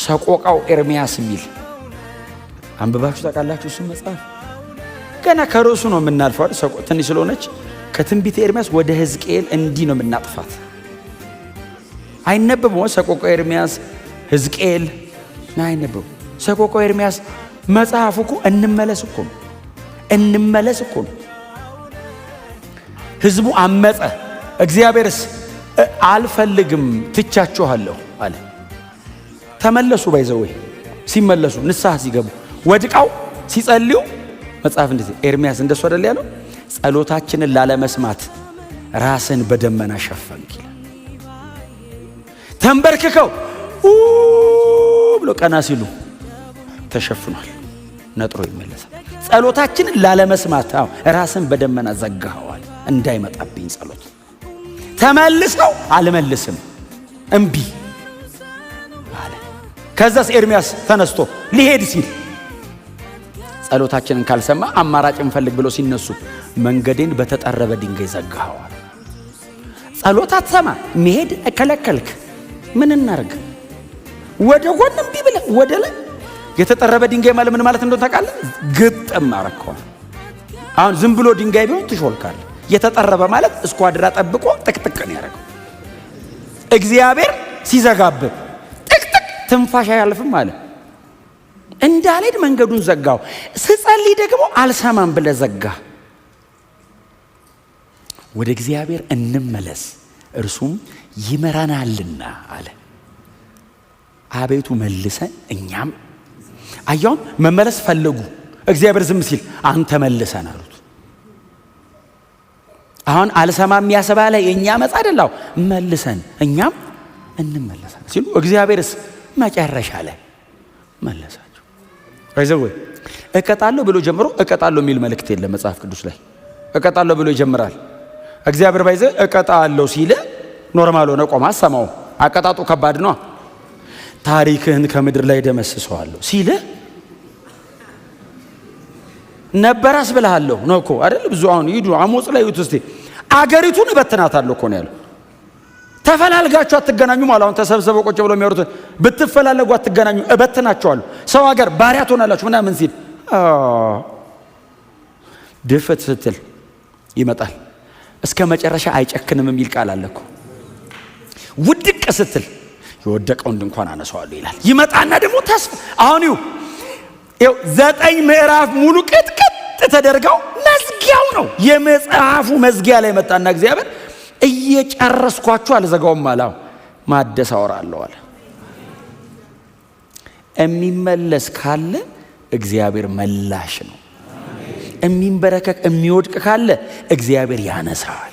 ሰቆቃው ኤርምያስ የሚል አንብባችሁ ታውቃላችሁ? እሱን መጽሐፍ ገና ከርዕሱ ነው የምናልፈው አይደል? ትንሽ ስለሆነች ከትንቢተ ኤርምያስ ወደ ሕዝቅኤል እንዲህ ነው የምናጥፋት። አይነበብም። ሰቆቃው ኤርምያስ፣ ሕዝቅኤል አይነበብም። ሰቆቃው ኤርምያስ መጽሐፉ እኮ እንመለስ እኮ ነው። እንመለስ እኮ ነው። ህዝቡ አመፀ። እግዚአብሔርስ አልፈልግም፣ ትቻችኋለሁ አለ። ተመለሱ። By the way ሲመለሱ፣ ንስሐ ሲገቡ፣ ወድቀው ሲጸልዩ መጽሐፍ እንደዚህ ኤርሚያስ እንደሱ አይደል ያለው? ጸሎታችንን ላለመስማት ራስህን በደመና ሸፈንክ ይላል። ተንበርክከው ብሎ ቀና ሲሉ ተሸፍኗል፣ ነጥሮ ይመለሳል። ጸሎታችንን ላለመስማት፣ አዎ፣ ራስህን በደመና ዘግተሃል፣ እንዳይመጣብኝ ጸሎት። ተመልሰው አልመልስም እምቢ አለ። ከዛስ ኤርሚያስ ተነስቶ ሊሄድ ሲል ጸሎታችንን ካልሰማ አማራጭ እንፈልግ ብሎ ሲነሱ መንገዴን በተጠረበ ድንጋይ ዘግተኸዋል። ጸሎት አትሰማ፣ መሄድ ከለከልክ። ምን እናርግ? ወደ ጎን እምቢ ብለህ ወደ ላይ የተጠረበ ድንጋይ ማለት ምን ማለት እንደሆነ ታውቃለህ? ግጥም አረከዋል። አሁን ዝም ብሎ ድንጋይ ቢሆን ትሾልካለህ። የተጠረበ ማለት እስኳድራ ጠብቆ ጥቅጥቅ ነው ያደረገው። እግዚአብሔር ሲዘጋብህ ጥቅጥቅ ትንፋሽ አያልፍም አለ። እንዳልሄድ መንገዱን ዘጋው። ስጸልይ ደግሞ አልሰማም ብለህ ዘጋ። ወደ እግዚአብሔር እንመለስ እርሱም ይምረናልና አለ። አቤቱ መልሰን እኛም አያውን መመለስ ፈለጉ። እግዚአብሔር ዝም ሲል አንተ መልሰን አሉት። አሁን አልሰማም ያስባለ የእኛ መጽ አይደላው መልሰን እኛም እንመለሳለን ሲሉ እግዚአብሔርስ መጨረሻ ላይ መለሳቸው። By the way እቀጣለሁ ብሎ ጀምሮ እቀጣለሁ የሚል መልእክት የለም መጽሐፍ ቅዱስ ላይ። እቀጣለሁ ብሎ ይጀምራል። እግዚአብሔር by the way እቀጣለሁ ሲል normal ሆነ ቆማ አሰማው። አቀጣጡ ከባድ ነው። ታሪክህን ከምድር ላይ ደመስሰዋለሁ ሲል ነበር አስብልሃለሁ ነው እኮ አይደል? ብዙ አሁን ሂዱ አሞጽ ላይ ይዩት እስቲ። አገሪቱን እበትናታለሁ እኮ ነው ያለው። ተፈላልጋችሁ አትገናኙም አለ። አሁን ተሰብስበው ቁጭ ብለው የሚያወሩት ብትፈላለጉ አትገናኙ፣ እበትናችኋለሁ፣ ሰው ሀገር ባሪያ ትሆናላችሁ ምናምን ሲል ድፍት ስትል ይመጣል። እስከ መጨረሻ አይጨክንም የሚል ቃል አለ እኮ። ውድቅ ስትል የወደቀውን ድንኳን አነሳዋለሁ ይላል። ይመጣና ደግሞ ተስፋ አሁን ይኸው 9 ምዕራፍ ሙሉ ቅጥቅጥ ተደርገው መዝጊያው ነው። የመጽሐፉ መዝጊያ ላይ መጣና እግዚአብሔር እየጨረስኳችሁ አልዘጋውም አለ። ማደስ አወራለሁ አለ። የሚመለስ ካለ እግዚአብሔር መላሽ ነው። የሚንበረከክ የሚወድቅ ካለ እግዚአብሔር ያነሳዋል።